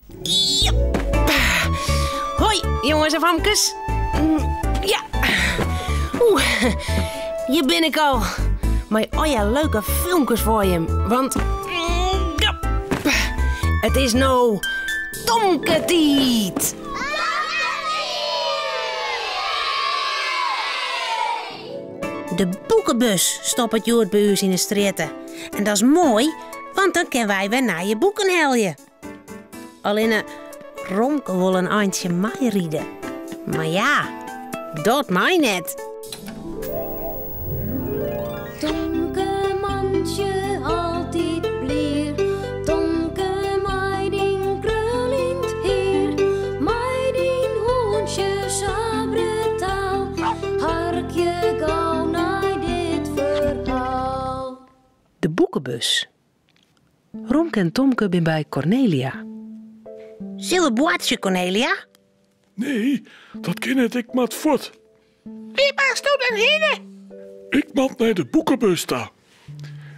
Jep. Hoi, jonges en famkes. Ja. Oeh, hjir bin ik al. Mei al je leuke filmkes foar jim. Want ja, it is no Tomke-tiid. De boekebus stoppet hjoed by ús yn 'e strjitte. En dat is moai, want dan kinne wy wer nije boeken helje. Allinne Romke wol in eintsje meiride. Mar ja, dat mei net. Tomke mantsje altyd blier, Tomke mei dyn kruljend hier, mei dyn hûntsje sa brutaal, harkje gau nei dit ferhaal. De boekebus. Romke en Tomke bin by Kornelia. Sille we boartsje, Kornelia? Nee, dat kin net, ik moat fuort. Wêr moatsto dan hinne? Ik moat nei de boekebus ta.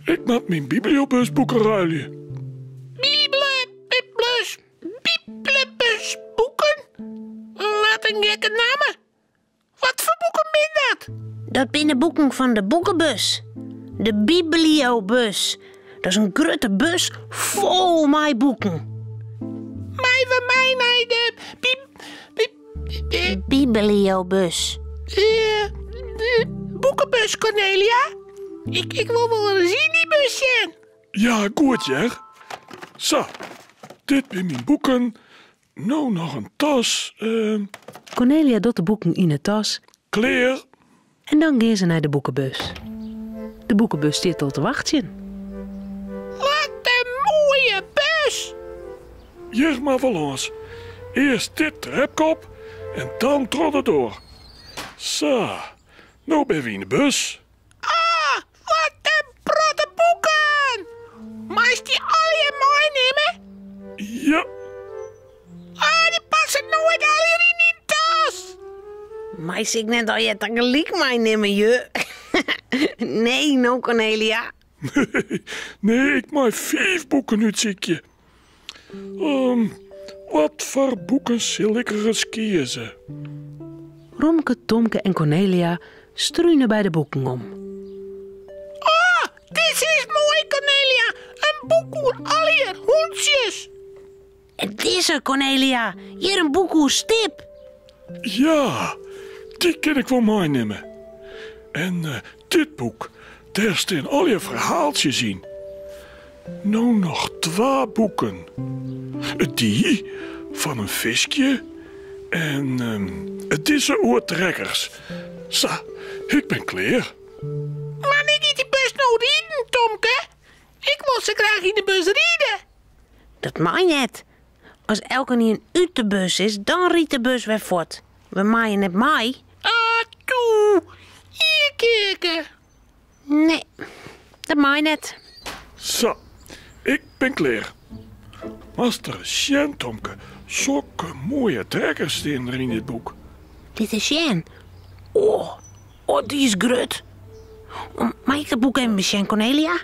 Ik moat myn bibliobusboeken ruilje. Biblebus, biblebusboeken? Wat in gekke namme. Wat foar boeken binne dat? Dat binne boeken fan de boekebus. De bibliobus. Dat is in grutte bus fol mei boeken. Meie we mei nei de bi, Bibliobus. De boekebus, Kornelia? Ik, ik wol wol ris yn dy bus sjen. Ja, goed hear. Sa, dit binne myn boeken. No noch in tas. Kornelia docht de boeken yn 'e tas. Klear. En dan gean se nei de boekebus. De boekebus stiet al te wachtsjen. Wat in moaie bus! Hjir mar wol lâns. Earst dit trepke op en dan troch de doar. Sa, no binne we yn de bus. Ah, wat in protte boeken! Meist dy allegear meinimme? Ja. Ah, dy passe noait allegear yn dyn tas. Meist se ek net allegear tagelyk meinimme, ju? Nee, no Kornelia. Nee, ik mei fiif boeken útsykje. Wat foar boeken sil ik ris kieze? Romke, Tomke en Kornelia strune by de boeken om. Oh, dizze is moai, Kornelia! In boek oer allegear hûntsjes. En dizze, Kornelia, hjir in boek oer Stip. Ja, dy kin ik wol meinimme. En dit boek, dêr stean allegear ferhaaltsjes yn. No noch twa boeken. Dy fan in fiskje en dizze oer trekkers. Sa, ik bin klear. Wannear giet dy bus no riden, Tomke? Ik wol sa graach yn de bus ride. Dat mei net. As elkenien út de bus is, dan rydt de bus wer fuort. We meie net mei. Ah, toe. Ien kearke. Nee, dat mei net. Sa, ik bin klear. Moatst ris sjen, Tomke. Sokke moaie trekkers stean der yn dit boek. Lit ris sjen. Oh, oh, dy is grut. Mei ik dat boek even besjen, Kornelia?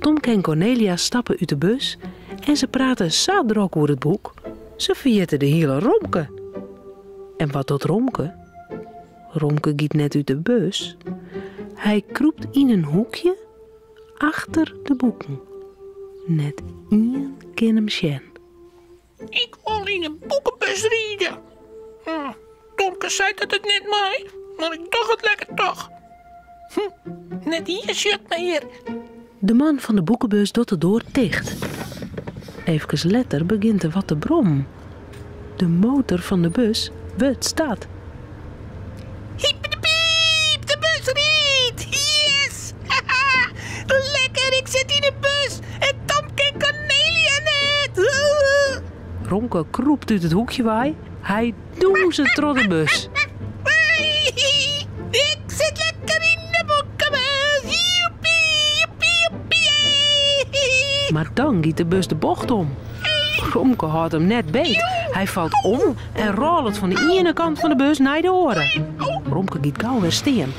Tomke en Kornelia stappe út de bus en se prate sa drok oer it boek, se ferjitte de hiele Romke. En wat docht Romke? Romke giet net út de bus. Hy krûpt yn in hoekje achter de boeken. Net ien kin him sjen. Ik wol yn in boekebus ride. Tomke seit dat it net mei, mar ik doch it lekker toch. Net ien sjocht my hjir. De man fan de boekebus docht de doar ticht. Efkes letter begjint der wat te brommen. De motor fan de bus wurdt start. Hieptepiep, de bus rydt! Yes! Lekker, ik sit yn de bus en Tomke en Kornelia net! Romke krûpt út it hoekje wei. Hy dûnset troch de bus. Ik sit lekker yn de boekebus! Joepie, joepie, joepie! Mar dan giet de bus de bocht om. Romke hâldt him net beet. Hy falt om en rôlet fan de iene kant fan de bus nei de oare. Romke giet gau wer stean.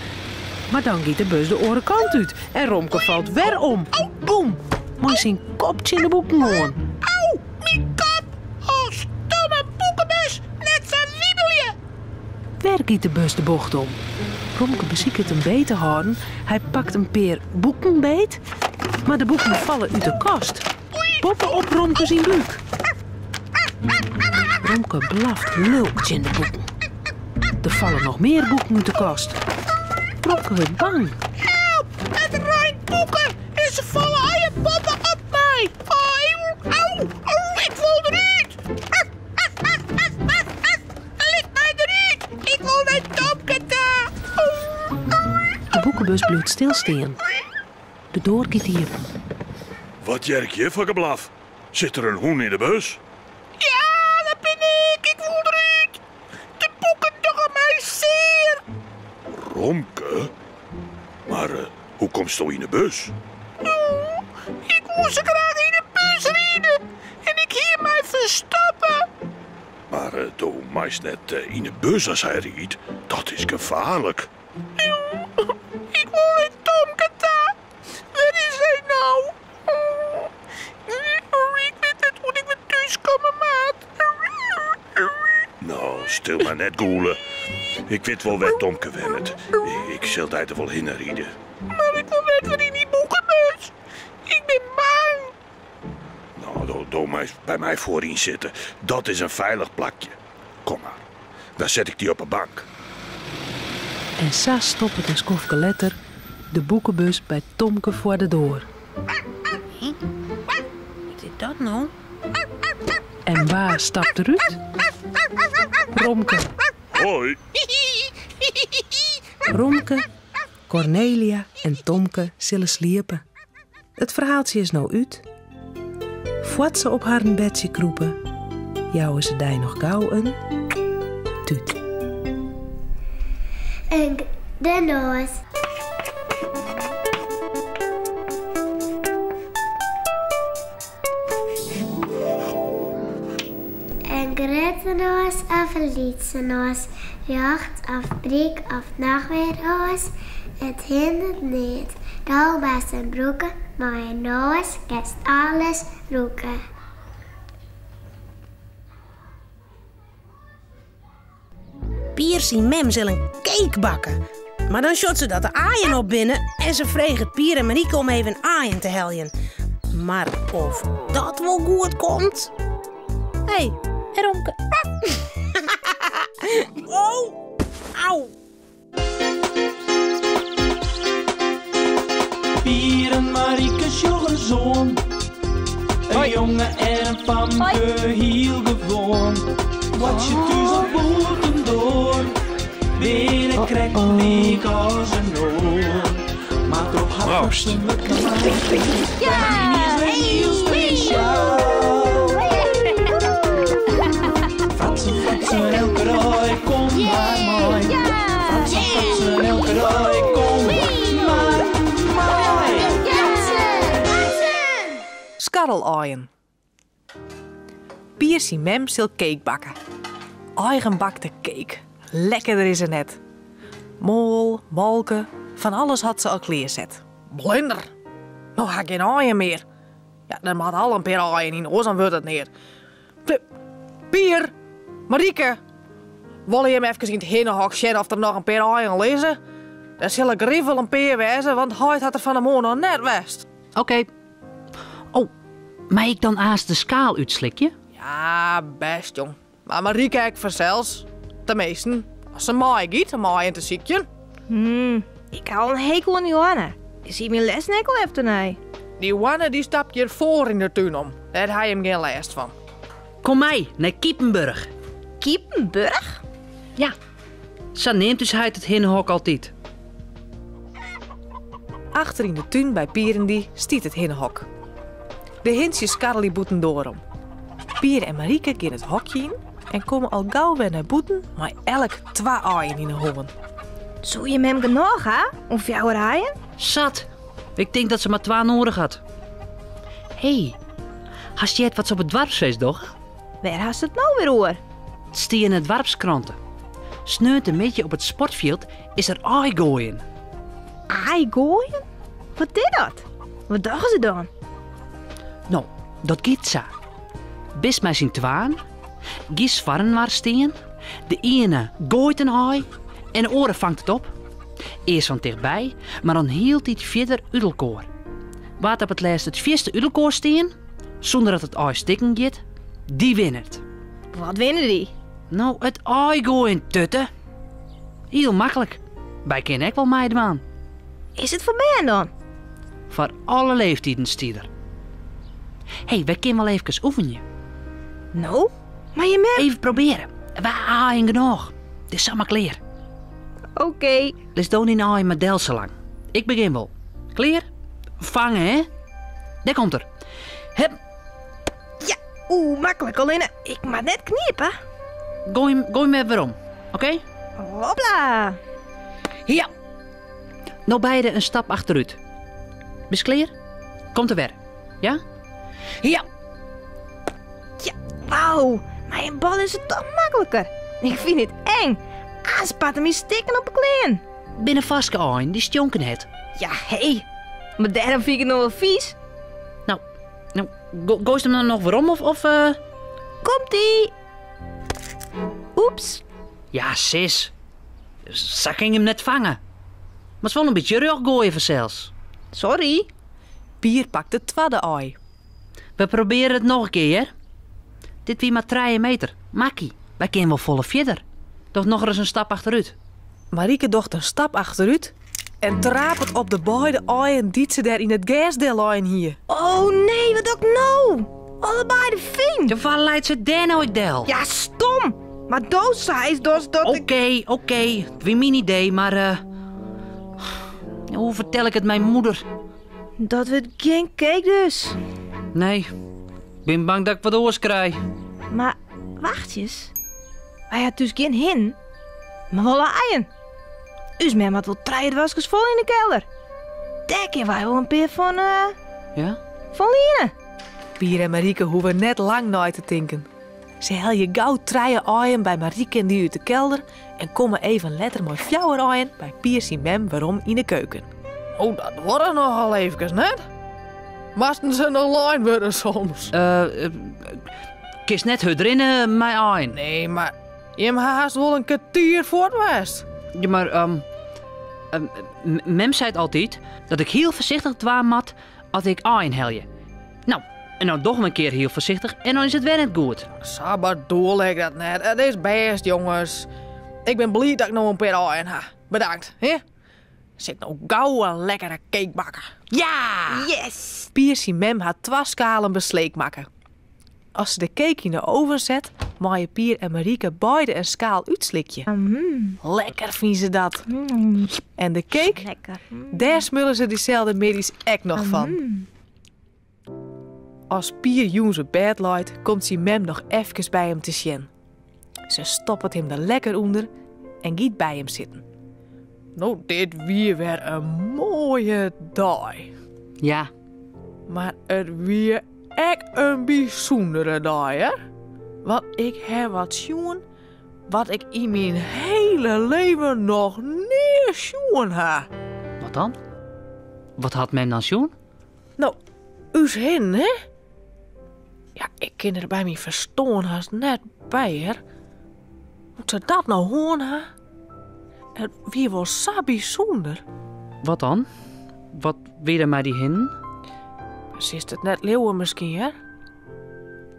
Mar dan giet de bus de oare kant út en Romke falt wer om. Boem! Mei syn kop tsjin de boeken oan. Au, myn kop! Wer giet de bus de bocht om. Romke besiket him beet te hâlden. Hy pakt in pear boeken beet, mar de boeken falle út de kast. Boppe-op Romke syn búk. Romke blaft lulk tsjin de boeken. Der falle noch mear boeken út de kast. Romke wurdt bang. Help! It reint boeken en se falle allegear boppe-op my. Au, au, ik wol derút! Lit my derút! Ik wol nei Tomke ta! De boekebus bliuwt stilstean. De doar giet iepen. Wat hear ik hjir foar geblaf? Sit der in hûn yn de bus? Ja, dat bin ik! Ik wol derút! De boeken dogge my sear! Romke? Mar hoe komsto yn de bus? Oh, ik woe sa graach yn de bus ride en ik hie my ferstoppe. Mar do meist net yn de bus as hy riidt, dat is gefaarlik. Ik wol nei Tomke ta. Wêr is hy no? Ik wit net hoe't ik wer thús komme moat. No, stil mar net gûle. Ik wit wol wêr't Tomke wennet. Ik sil dy der wol hinne ride. Mar ik wol net wer yn dy boekebus. Ik bin bang. No, do meist by my foaryn sitte. Dat is in feilich plakje. Kom mar, dan set ik dy op 'e bank. En sa stoppet in skoftke letter de boekebus by Tomke foar de doar. Wat is dat no? En wa stapt derút? Romke. Hoi. Romke, Kornelia en Tomke sille sliepe. It ferhaaltsje is no út. Foar't se op harren bedsje krûpe, jouwe se dy noch gau in tút. En de noas. In grutte noas of in lytse noas, rjochts of bryk of noch wer oars, it hinderet neat. Do moatst him brûke, mei in noas kinst alles rûke. Pier syn mem sil in cake bakke. Mar dan sjocht se dat de aaien op binne en se freget Pier en Marieke om even aaien te heljen. Mar of dat wol goed komt? Hé, hey, Romke. Oh, au. Pier en Marieke sjogge soan. In jonge en in famke, hiel gewoan. Wat je thús of bûtendoar, binne krekt lyk as in oar. Mar troch har fatsoenlike is wer hiel spesjaal. Fratsen, fratsen, elke dei, kom mar mei. Fratsen, fratsen, elke dei, kom mar mei. Skarrelaaien. Pier syn mem sil cake bakke. Eigenbakte cake. Lekkerder is er net. Moal, molke, fan alles hat se al klearset. Blinder! No ha ik gjin aaien mear. Ja, der moat al in pear aaien yn, oars dan wurdt it neat. Pier! Marieke! Wolle jim efkes yn it hinnehok sjen oft der noch in pear aaien lizze? Der sille grif wol in pear wêze, want heit hat der fan 'e moarn noch net west. Oké. Oh, mei ik dan aanst de skaal útslikje? Ja, bêst jong. Mar Marieke ek fansels. Teminsten, as se meigiet om aaien te sykjen. Hmm, ik ha al in hekel oan dy hoanne. Dy siet my lêsten ek al efternei. Dy hoanne dy stapt hjir foar yn de tún om. Dêr ha jim gjin lêst fan. Kom mei nei Kiepenburg. Kiepenburg? Ja, sa neamt ús heit it hinnehok altyd. Achter yn de tún by Pier-en-dy stiet it hinnehok. De hintsjes skarrelje bûtendoar om. Pier en Marieke gean it hokje yn en komme al gau wer nei bûten mei elk twa aaien yn 'e hân. Soe jim mem genôch ha oan fjouwer aaien? Sat! Ik tink dat se mar twa noadich hat. Hé, hast heard wat se op it doarpsfeest dogge? Wêr hast it no wer oer? It stie yn 'e doarpskrante. Sneontemiddei op it sportfjild is der aaigoaien. Aaigoaien? Wat is dat? Wat dogge se dan? No, dat giet sa. Bist mei syn twaen, giest foarinoar stean. De iene goait in aai en de oare fangt it op. Earst fan tichtby, mar dan hieltyd fierder út elkoar. Wa't op it lêst it fierste út elkoar stean, sûnder dat it aai stikken giet, dy winnet. Wat winne dy? No, it aaigoaien, tutte. Hiel maklik. Wy kinne ek wol meidwaan. Is it foar bern dan? Foar alle leeftiden stiet der. Hé, wy kinne wol eefkes oefenje. No, mar je mem... Even probearje. Wy ha aaien genôch. It is samar klear. Oké. Lis do dyn aai mar del salang. Ik begjin wol. Klear? Fange, hè? Dêr komt er. Hup. Ja, oeh, maklik. Allinne, ik moat net knipe. Goai, goai 'm wer werom. Oké? Hopla. Ja. No beide in stap achterút. Bist klear? Komt er wer. Ja? Ja. Ja, wauw. Mei in bal is it toch makliker. Ik fyn it eng. Ah, spatte my stikken op 'e klean. Binne farske aaien, dy stjonke net. Ja, hé. Mar dêrom fyn ik it noch wol fys. No, no, goaist him dan noch werom of... of Komt-ie! Oeps. Ja, sis. Sa kin ik him net fange. Moatst wol in bytsje rjocht goaie fansels. Sorry. Pier pakt it twadde aai. We probearje it noch in kear, hear. Dit wie mar trije meter. Makkie, wy kinne wol folle fierder. Doch nochris in stap achterút. Marike docht in stap achterút en trapet op de beide aaien dy't se dêr yn it gers dellein hie. Oh nee, wat doch ik no? Allebeide fyn! Ja, wa leit se dêr no ek del? Ja, stom! Mar do seist dochs dat ik... Oké, oké, it wie myn idee, mar eh, hoe fertel ik it myn moeder? Dat wurdt gjin cake dus. Nee, ik bin bang dat ik wat oars krij. Mar wachtjes, wy ha thús gjin hin, mar wol aaien. Us mem hat wol trije doaskes fol yn de kelder. Dêr kinne wy wol in pear fan, eh, Ja? fan liene. Pier en Marike hoege net lang nei te tinken. Se helje gau trije aaien by Marike en dy út de kelder en komme even letter mei fjouwer aaien by Pier syn mem werom yn de keuken. Oh, dat duorre nochal eefkes, net? Moasten se noch lein wurde soms? Eh, kinst net hurd rinne mei aaien. Nee, mar jim ha hast wol in kertier fuort west. Ja, mar ehm, mem seit altyd dat ik hiel foarsichtich dwaan moat as ik aaien helje. No, en dan doch 'm in kear hiel foarsichtich en dan is it wer net goed. Sa bedoel ik dat net. It is bêst, jonges. Ik bin bliid dat ik no in pear aaien ha. Bedankt, hè? Sil ik no gau in lekkere cake bakke. Ja! Yes! Pier syn mem hat twa skalen besleek makke. As se de cake yn de oven set, meie Pier en Marike beide in skaal útslikje. Lekker fine se dat. En de cake, Lekker. dêr smulle se dyselde middeis ek noch fan. As Pier jûns op bêd leit, komt syn mem noch efkes by him te sjen. Se stoppet him der lekker ûnder en giet by him sitten. No, dit wie wer in moaie dei. Ja. Mar it wie ek in bysûndere dei, hè? Want ik ha wat sjoen wat ik yn myn hiele leven noch nea sjoen ha. Wat dan? Wat hat mem dan sjoen? No, ús hinnen, hè? Ja, ik kin der by myn ferstân hast net by, hear. Hoe't se dat no hân ha? It wie wol sa bysûnder. Wat dan? Wat wie der mei dy hinnen? Silst it net leauwe miskien, hear.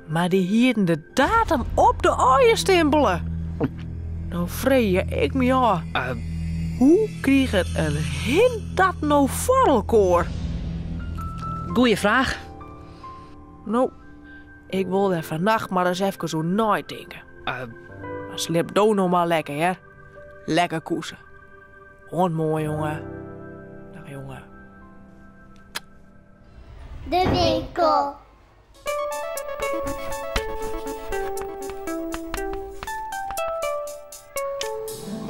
Mar dy hienen de datum op de aaien stimpele. No freegje ik my ôf, hoe kriget in hin dat no foar elkoar? Goeie fraach. No, ik wol der fannacht mar ris efkes oer neitinke. Mar sliep do no mar lekker, hear. Lekker koese. Oant moarn, jonge. Dag, jonge. De winkel.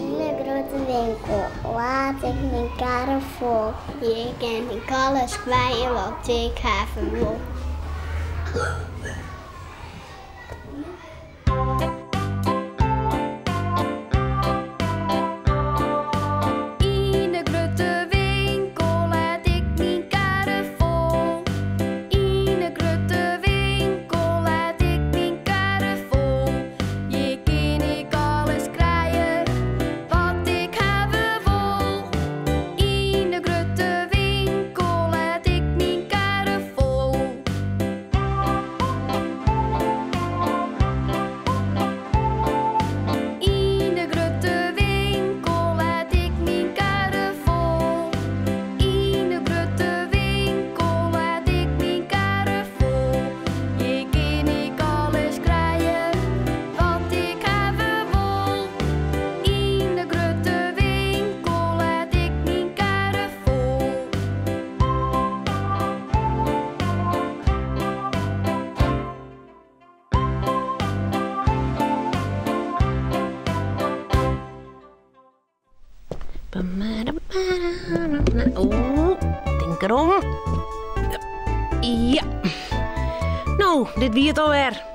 Yn 'e grutte winkel laad ik myn karre fol. Hjir kin ik alles krije wat ik hawwe wol. Yn de grutte winkel laad ik myn karre fol. Yn de grutte winkel laad ik myn karre fol. Hjir kin ik alles. Oeh, tink derom. Ja. No, dit wie it alwer.